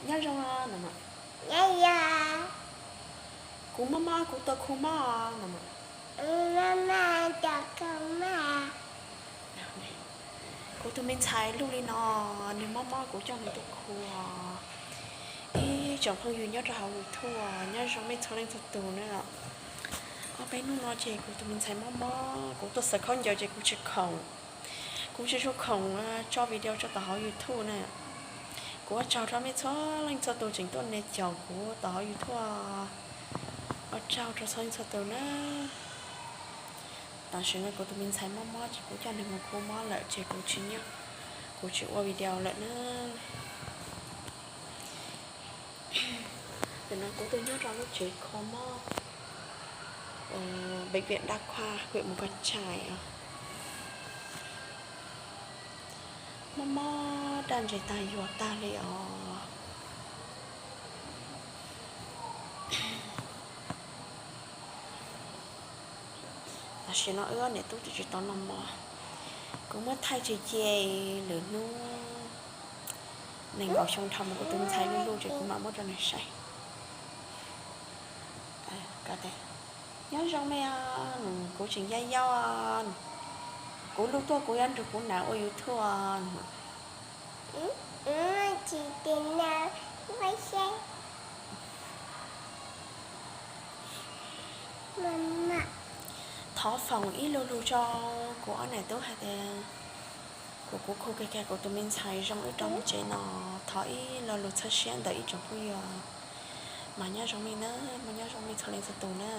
Nyob zoo no. Kuv mob mob kuv tua khu mob no. Kuv tus me ntxhais lub li no, nws mob mob kuv coj nws tua khu. Ib tsoom phooj ywg nyob rau hauv YouTube, nyob zoo mej txhua leej txhua tus na. Ob peb hnub no ces kuv tus me ntxhais mob mob, kuv tuaj xaws khaub ncaws ces kuv tsis khoom, kuv tsis tshua khoom tso video tso tom hauv YouTube na. Kuv ua tsaug rau mej txhua leej txhua tus tseem tuaj nias caum kuv tom hauv YouTube, ua tsaug rau txhua leej txhua tus na. Tam sim no kuv tus me ntxhais mob mob ces kuv coj nws mus khu mob lawm ces kuv tsis nyob, kuv tsis ua video lawm na. Ntawm no kuv tuaj nyob rau lub tsev kho mob Bệnh viện Đa khoa huyện Mù Cang Chải os. Mob mob daj ntseg tag yuag tag li os. Tam sim no wb ob niam tub twb tsis tau noj mov, kuv muab thaij tseg cia, lwm hnub nees nkaum xyoo dhau mus kuv tus ntxhais lub lub ces kuv mam muab rau nws saib. Nyob zoo mej, kuv tseem yaj yau, kuv lub tuaj kuv yuav nrug kuv nam ua YouTube. Thov foom ib lo lus rau kuv ob niam tub hais tias kuv, kuv khu kiag kiag kuv tus me ntxhais zoo wb rov mus tsev no. Thov ib lo lus txhawb siab ntawm ib tsoom phooj ywg. Mas nyob zoo mej na, mas nyob zoo mej txhua leej txhua tus na.